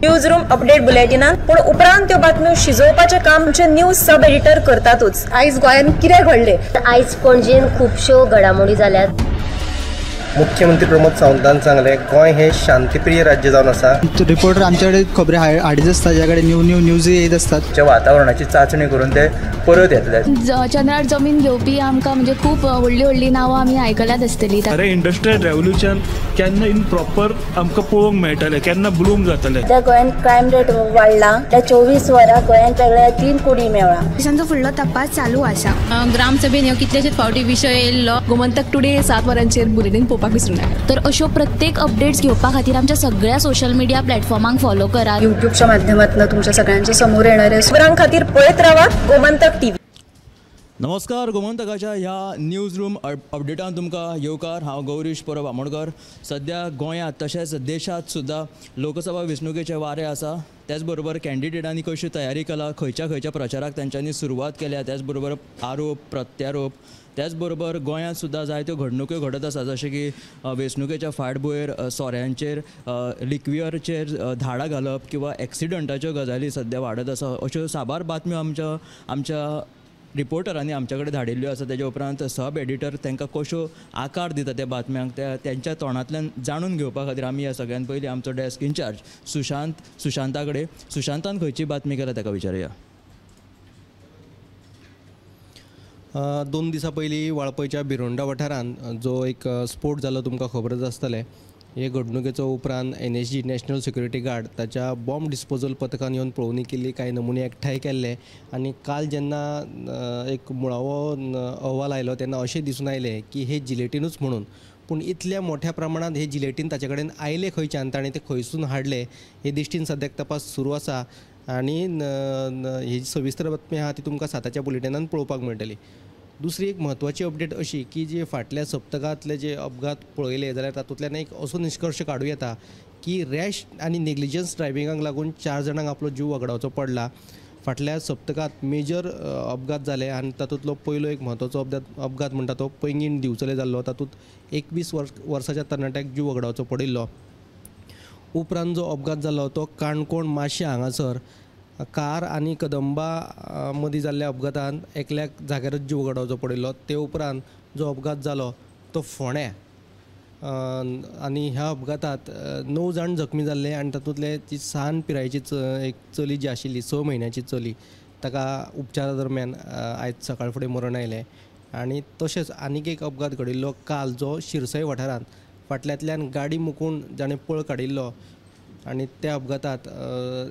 News room update बुलेटिनान, पूण उपरांत त्यो बातम्यो शिजोवपाचें काम आमचे न्यूज सब एडिटर करतातूच. आयज गोंयांत कितें घडलें? आयज पणजेन खुबश्यो घडामोडी जाल्यात. मुख्यमंत्री प्रमोद सावंतान सांगलें, गोंय हे शांतीप्रिय राज्य जावन आसा. रिपोर्टर आमच्याकडे खबरी हाडीत आसता, ज्या कडेन न्यू न्यू न्यूज येत आसतात. वातावरणाची चाचणी करून ते परत येतले. चंद्रार जमीन घेवपी आमकां म्हणजे खूब व्हडली व्हडली नांवां आमी आयकल्यात आसतली. अरे इंडस्ट्रियल रेव्होल्युशन केन्ना इन प्रॉपर आमकां पळोवंक मेळटलें, केन्ना ब्लूम जातलें. त्या गोंयांत क्रायम रेट वाडला, त्या 24 वरां गोंयांत वेगळ्या 3 कोटी मेळ्ळा. पोलिसांचो फुडलो तपास चालू आसा. ग्रामसभेन ह्यो कितलेशेच फावटी विशय येयल्लो. गोमंतक टुडे 7 वरांचेर बुलेटीन पळोवपाक विसरूं नाका. तर अश्यो प्रत्येक अपडेट्स घेवपा खातीर आमच्या सगळ्या सोशल मिडिया प्लॅटफॉर्मांक फॉलो करात. युट्यूबच्या माध्यमातून तुमच्या सगळ्यांच्या समोर येणाऱ्या खबरां खातीर पळयत रावात गोमंतक टीव्ही. नमस्कार, गोमंतकाच्या ह्या न्यूज रूम अपडेटान तुमकां येवकार. हांव गौरीश परब आमोणकर. सद्या गोंयांत तशेंच देशांत सुद्दां लोकसभा वेंचणुकेचें वारें आसा. त्याचबरोबर कॅन्डिडेटांनी कशी तयारी केला, खंयच्या खंयच्या प्रचाराक तांच्यांनी सुरवात केल्या, त्याचबरोबर आरोप प्रत्यारोप, त्याचबरोबर गोंयांत सुद्दां जायत्यो घडणुक्यो घडत आसा, जशें की वेंचणुकेच्या फाटभुंयेर सोऱ्यांचेर लिक्वियरचेर धाडां घालप किंवा एक्सिडंटाच्यो गजाली सद्या वाडत आसा. अश्यो साबार बातम्यो आमच्या आमच्या रिपोर्टरांनी आमच्या कडेन धाडिल्ल्यो आसा. तेज्या उपरांत सब एडिटर तांकां कश्यो आकार दिता त्या बातम्यांक, त्या तेंच्या तोंडांतल्यान जाणून घेवपा खातीर आमी ह्या सगळ्यान पयलीं आमचो डेस्क इन्चार्ज सुशांत सुशांता कडेन, सुशांतान खंयची बातमी केल्या ताका विचारुया. 2 दिसां पयलीं वाळपयच्या भिरोंडा वाठारांत जो एक स्फोट जालो तुमकां खबरच आसतलें. हे घडणुकेचो उपरांत NSG national security guard ताच्या बॉम्ब डिस्पोजल पथकान येवन पळोवणी केली, कांय नमुने एकठांय केल्ले आनी काल जेन्ना एक मुळावो अहवाल आयलो तेन्ना अशें दिसून आयलें की हे जिलेटीनूच म्हणून. पूण इतल्या मोठ्या प्रमाणांत हे जिलेटीन ताचे कडेन आयले खंयच्यान, ताणें ते खंयसून हाडले हे दिश्टीन सद्याक तपास सुरू आसा आनी ही सविस्तर बातमी आहा ती तुमकां 7च्या बुलेटिनान पळोवपाक मेळटली. दुसरी एक म्हत्वाची अपडेट अशी की जे फाटल्या सप्तकांतले जे अपघात पळयले जाल्यार तातूंतल्यान एक असो निश्कर्श काडूं येता की रॅश आनी नेग्लिजन्स ड्रायव्हिंगाक लागून 4 जाणांक आपलो जीव वगडावचो पडला. फाटल्या सप्तकांत मेजर अपघात जाले आनी तातूंतलो पयलो एक म्हत्वाचो अपघात म्हणटा तो पैंगीण दिवचले जाल्लो. तातूंत 21 वर्साच्या तरणाट्याक जीव वगडावचो पडिल्लो. उपरांत जो अपघात जालो तो काणकोण माशें हांगासर कार आनी कदंबा मदीं जाल्ल्या अपघातान एकल्याक जाग्यारच जीव वगडावचो पडिल्लो. ते उपरांत जो अपघात जालो तो फोंड्या आनी ह्या अपघातांत 9 जाण जखमी जाल्ले आनी तातूंतले ती सान पिरायेची एक चली जी आशिल्ली 6 म्हयन्याची चली ताका उपचारा दरम्यान आयज सकाळ फुडें मरण आयलें. आनी तशेंच आनीक एक अपघात घडिल्लो काल जो शिरसय वाठारांत फाटल्यांतल्यान गाडी मुकून जाणें पळ काडिल्लो आनी त्या अपघातांत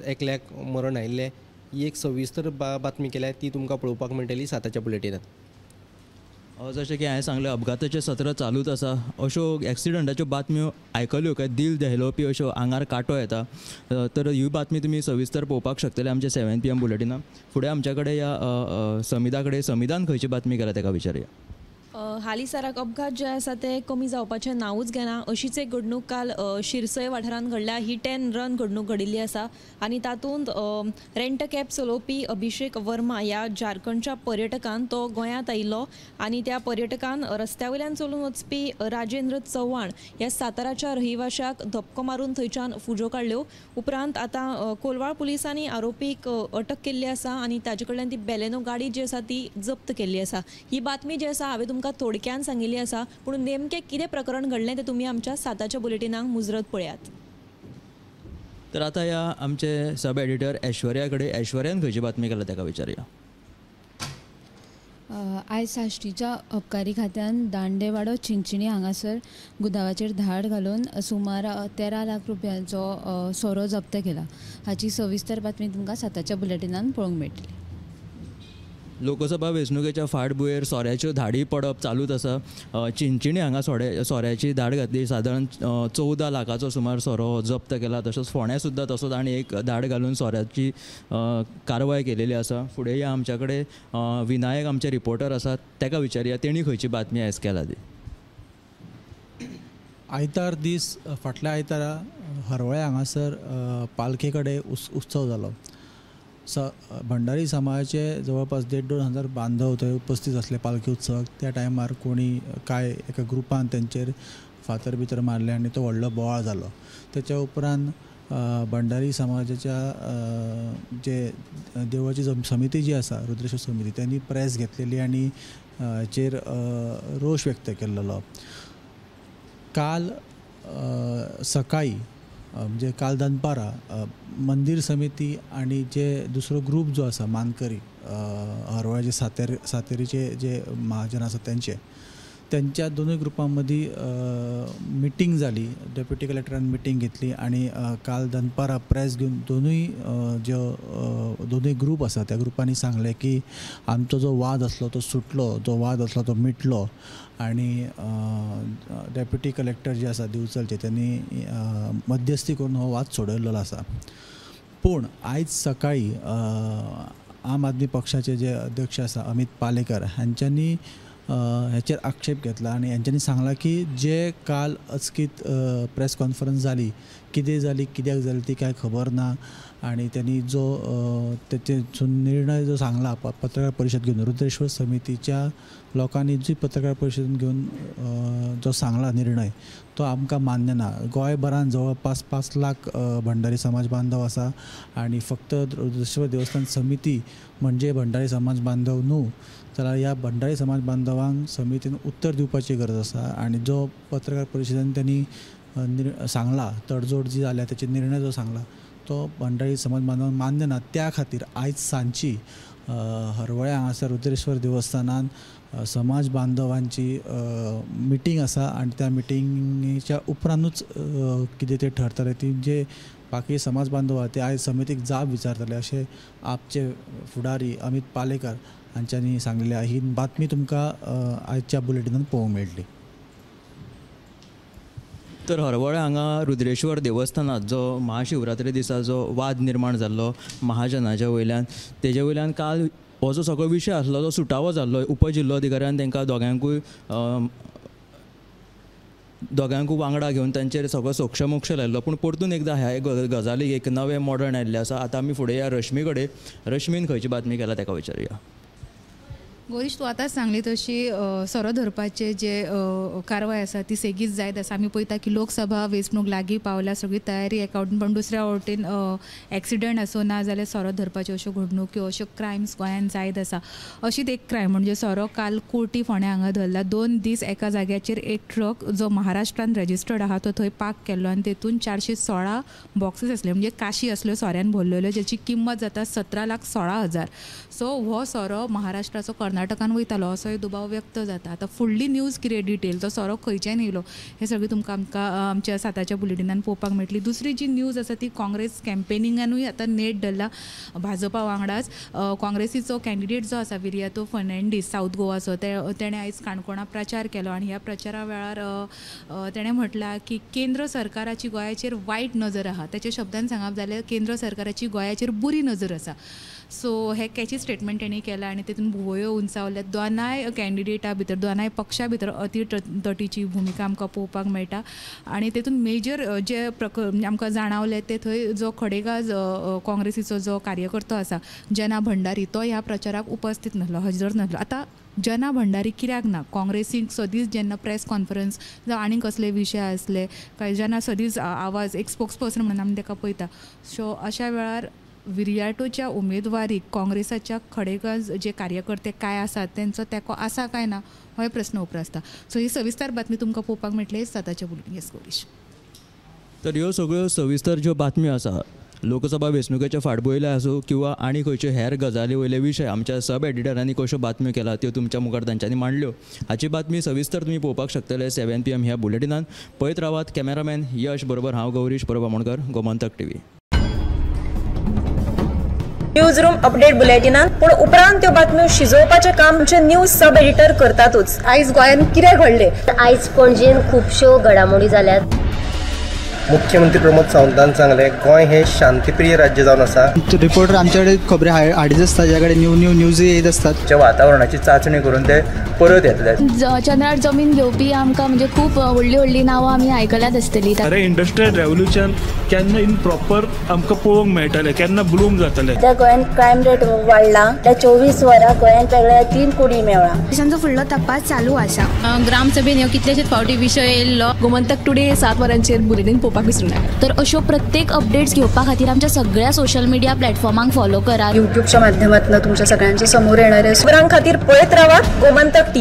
एकल्याक मरण आयिल्लें. ही एक सविस्तर बातमी केल्या ती तुमकां पळोवपाक मेळटली 7च्या बुलेटिनांत. जशें की हांवें सांगलें, अपघाताचें सत्र चालूच आसा. अश्यो एक्सिडंटाच्यो बातम्यो आयकल्यो काय दिल दहलोवपी अश्यो आंगार कांटो येता. तर ही बातमी तुमी सविस्तर पळोवपाक शकतले आमच्या 7 PM बुलेटिनान. फुडें आमच्या कडेन ह्या समिधा कडेन, समिधान खंयची बातमी केल्या ताका विचारुया. हालींसराक अपघात जे आसा ते कमी जावपाचें नांवूच घेना. अशीच एक घडणूक काल शिरसय वाठारांत घडल्या. हिट एंड रन घडणूक घडिल्ली आसा आनी तातूंत रेंट कॅब चलोवपी अभिषेक वर्मा ह्या झारखंडच्या पर्यटकान तो गोंयांत आयिल्लो आनी त्या पर्यटकान रस्त्या वयल्यान चलून वचपी राजेंद्र चव्हाण ह्या साताराच्या रहिवाशाक धपको मारून थंयच्यान फुज्यो काडल्यो. उपरांत आतां कोलवाळ पुलिसांनी आरोपीक अटक केल्ली आसा आनी ताजे कडल्यान ती बेलेनो गाडी जी आसा ती जप्त केल्ली आसा. ही बातमी जी आसा हांवें तुमकां थोडक्यान सांगिल्ली आसा, पूण नेमकें कितें प्रकरण घडलें तें तुमी आमच्या 7च्या बुलेटिनाक मुजरत पळयात. तर आतां ह्या आमचे सब एडिटर ऐश्वर्या कडेन, ऐश्वर्यान खंयची बातमी केल्या ताका विचारुया. आयज साश्टीच्या अबकारी खात्यान दांडेवाडो चिंचिणी हांगासर गुदावाचेर धाड घालून सुमार 13 लाख रुपयांचो सोरो जप्त केला. हाची सविस्तर बातमी तुमकां 7च्या बुलेटिनान पळोवंक मेळटली. लोकसभा वेंचणुकेच्या फाटभुंयेर सोऱ्याच्यो धाडी पडप चालूच आसा. चिंचिणी हांगा सोऱ्याची धाड घातली, सादारण 14 लाखाचो सुमार सोरो जप्त केला. तसोच फोंड्या सुद्दां तसोच आनी एक धाड घालून सोऱ्याची कारवाय केलेली आसा. फुडें या आमच्या कडेन विनायक आमचे रिपोर्टर आसात, ताका विचारुया तेणी खंयची बातमी आयज केला ती. आयतार दीस फाटल्या आयतारा हरवळ्या हांगासर पालखे कडेन उत्सव जालो. भंडारी समाजाचे जवळपास 1,500-2 हजार बांधव थंय उपस्थित आसले पालखी उत्सवाक. त्या टायमार कोणी काय एका ग्रुपान तेंचेर फातर भितर मारले आनी तो व्हडलो बोवाळ जालो. तेच्या उपरांत भंडारी समाजाच्या जे देवळाची समिती जी आसा रुद्रेश्वर समिती त्यांनी प्रेस घेतलेली आनी हाचेर रोश व्यक्त केल्लो. काल सकाळी म्हणजे काल दनपारां मंदीर समिती आनी जे दुसरो ग्रूप जो आसा मानकरी हरवळ्याचे सातेरीचे जे महाजन आसा तेंचे त्यांच्या दोनूय ग्रुपां मदीं मिटींग जाली. डेप्युटी कलेक्टरान मिटींग घेतली आनी काल दनपारां प्रेस घेवन दोनूय ज्यो दोनूय ग्रूप आसा त्या ग्रुपांनी सांगलें की आमचो जो वाद आसलो तो सुटलो, जो वाद आसलो तो मिटलो आनी डेप्युटी कलेक्टर जे आसा दिवचलचे त्यांनी मध्यस्थी करून हो वाद सोडयल्लो आसा. पूण आयज सकाळी आम आदमी पक्षाचे जे अध्यक्ष आसा अमित पालेकर हांच्यांनी हेचेर आक्षेप घेतला आनी हेंच्यांनी सांगलां की जे काल अचकीत प्रेस कॉन्फरन्स जाली, कितें जाली कित्याक जाली ती कांय खबर ना आनी त्यांनी जो तेचो निर्णय जो सांगला पत्रकार परिशद घेवन रुद्रेश्वर समितीच्या लोकांनी जी पत्रकार परिशद घेवन जो सांगला निर्णय तो आमकां मान्य ना. गोंयभरान जवळपास 5 लाख भंडारी समाज बांधव आसा आनी फक्त रुद्रेश्वर देवस्थान समिती म्हणजे भंडारी समाज बांधव न्हू, जाल्यार ह्या भंडारी समाज बांधवांक समितीन उत्तर दिवपाची गरज आसा आनी जो पत्रकार परिशदेन त्यांनी सांगला तडजोड जी जाल्या तेचेर निर्णय जो सांगला तो भंडारी समाज बांधवांक मान्य ना. त्या खातीर आयज सांजची हरवळ्या हांगासर रुद्रेश्वर देवस्थानान समाज बांधवांची मिटींग आसा आनी त्या मिटिंगेच्या उपरांतूच कितें तें ठरतलें. ती जे बाकी समाज बांधव आसा ते आयज समितीक जाप विचारतले अशें आपचे फुडारी अमित पालेकर हांच्यांनी सांगलें. ही बातमी तुमकां आयच्या बुलेटिनान पळोवंक मेळटली. तर हरवळ्या हांगा रुद्रेश्वर देवस्थानात जो महाशिवरात्री दिसा जो वाद निर्माण जाल्लो महाजनाच्या वयल्यान, तेजे वयल्यान काल हो जो सगळो विशय आसलो तो सुटावो जाल्लो. उपजिल्लोधिकाऱ्यान तांकां दोगांकूय वांगडा घेवन तांचेर सगळो सोक्षमोक्ष लायल्लो. पूण परतून एकदां ह्या गजालीक एक नवें मॉडर्न आयिल्लें आसा. आतां आमी फुडें या रश्मी कडेन. रश्मीन खंयची बातमी केला ताका विचारुया. गोरीश, तूं आतांच सांगली तशी सोरो धरपाचे जे कारवाय आसा ती सेगीत जायत आसा. आमी पळयता की लोकसभा वेंचणूक लागीं पावल्या, सगळी तयारी एका वटेन, पण दुसऱ्या वटेन एक्सिडंट आसूं ना जाल्यार सोरो धरपाच्यो अश्यो घडणुक्यो, अश्यो क्रायम्स गोंयांत जायत आसा. अशीच एक क्रायम म्हणजे सोरो काल कोटी फोंड्या हांगा धरला. 2 दीस एका जाग्याचेर एक ट्रक जो महाराष्ट्रान रजिस्टर्ड आहा तो थंय पार्क केल्लो आनी तेतून 416 बॉक्सीस आसले, म्हणजे काशी आसल्यो सोऱ्यान भरलेल्यो, ज्याची किंमत जाता 17,16,000. सो हो सोरो महाराष्ट्राचो कर्नाटकान वयतालो असोय दुबाव व्यक्त जाता. आतां फुडली न्यूज कितें डिटेल, तो सोरो खंयच्यान येयलो हें सगळें तुमकां आमकां आमच्या 7च्या बुलेटिनान पळोवपाक मेळटली. दुसरी जी न्यूज आसा ती काँग्रेस कॅम्पेनिंगानूय आतां नेट धरला भाजपा वांगडाच. काँग्रेसीचो कॅन्डिडेट जो आसा विरियातो फर्नांडीस सावथ गोवाचो, तेणें आयज काणकोणा प्रचार केलो आनी ह्या प्रचारा वेळार तेणें म्हटलां की केंद्र सरकाराची गोंयाचेर वायट नजर आहा. तेच्या शब्दान सांगप जाल्यार केंद्र सरकाराची गोंयाचेर बरी नजर आसा. सो हे कॅची स्टेटमेंट तेणी केलां आनी तेतून भुवयो उंचावल्यात. दोनाय कॅन्डिडेटा भितर, दोनाय पक्षा भितर अती तटीची भुमिका आमकां पळोवपाक मेळटा आनी तेतून मेजर जे आमकां जाणावलें ते थंय जो खडेगाज काँग्रेसीचो जो कार्यकर्तो आसा जना भंडारी, तो ह्या प्रचाराक उपस्थित नासलो, हजर नासलो. आतां जना भंडारी कित्याक ना? काँग्रेसीक सदींच जेन्ना प्रेस कॉन्फरन्स जावं आनी कसले विशय आसले काय जना सदींच आवाज, एक स्पोक्स पर्सन म्हणून आमी ताका पळयता. सो अशा वेळार विरियाटोच्या उमेदवारीक काँग्रेसाच्या खडेगाज जे कार्यकर्ते काय आसात तेंचो तेंको आसा काय ना होय प्रस्न उप्रासता. सो ही सविस्तर बातमी तुमकां पळोवपाक मेळटली 7च्या बुलेटीन. येस गोरीश. तर ह्यो सगळ्यो सविस्तर ज्यो बातम्यो आसा लोकसभा वेंचणुकेच्या फाटभुंयेर आसूं किंवा आनी खंयच्यो हेर गजाली वयले विशय आमच्या सब एडिटरांनी कश्यो बातम्यो केला त्यो तुमच्या मुखार तांच्यांनी मांडल्यो. हाची बातमी सविस्तर तुमी पळोवपाक शकतले 7 PM ह्या बुलेटिनान. पळयत रावात. कॅमेरामॅन यश बरोबर हांव Gaurish Parab Amonkar, Gomantak TV. News room update बुलेटिनान पूण उपरांत त्यो बातम्यो शिजोवपाचें काम आमचे न्यूज सब एडिटर करतातूच. आयज गोंयांत कितें घडलें? आयज पणजेन खुबश्यो घडामोडी जाल्यात. मुख्यमंत्री प्रमोद सावंतान सांगलें गोंय हे शांतिप्रिय राज्य जावन आसा. रिपोर्टर आमच्याकडे खबरी हाडीत आसता, ज्या कडेन न्यू न्यू न्यूज येत आसतात. वातावरणाची चाचणी करून ते परत येतले. चंद्रार जमीन घेवपी आमकां म्हणजे खूब व्हडली व्हडली नांवां आमी आयकल्यात आसतली. अरे इंडस्ट्रियल रेव्होल्युशन केन्ना इन प्रॉपर आमकां पळोवंक मेळटलें, केन्ना ब्लूम जातलें. सध्या गोंयांत क्रायम रेट वाडला. त्या 24 वरां गोंयांत वेगळ्या 3 कोटी मेळ्ळा. पोलिसांचो फुडलो तपास चालू आसा. ग्रामसभेन ह्यो कितलेशेच फावटी विशय येयल्लो. गोमंतक टुडे 7 वरांचेर बुलेटीन पळोवपाक पळोवपाक विसरूं नाका. तर अश्यो प्रत्येक अपडेट्स घेवपा खातीर आमच्या सगळ्या सोशल मिडिया प्लॅटफॉर्मांक फॉलो करात. युट्यूबच्या माध्यमातून तुमच्या सगळ्यांच्या समोर येणारे खबरां खातीर पळयत रावात गोमंतक टीव्ही.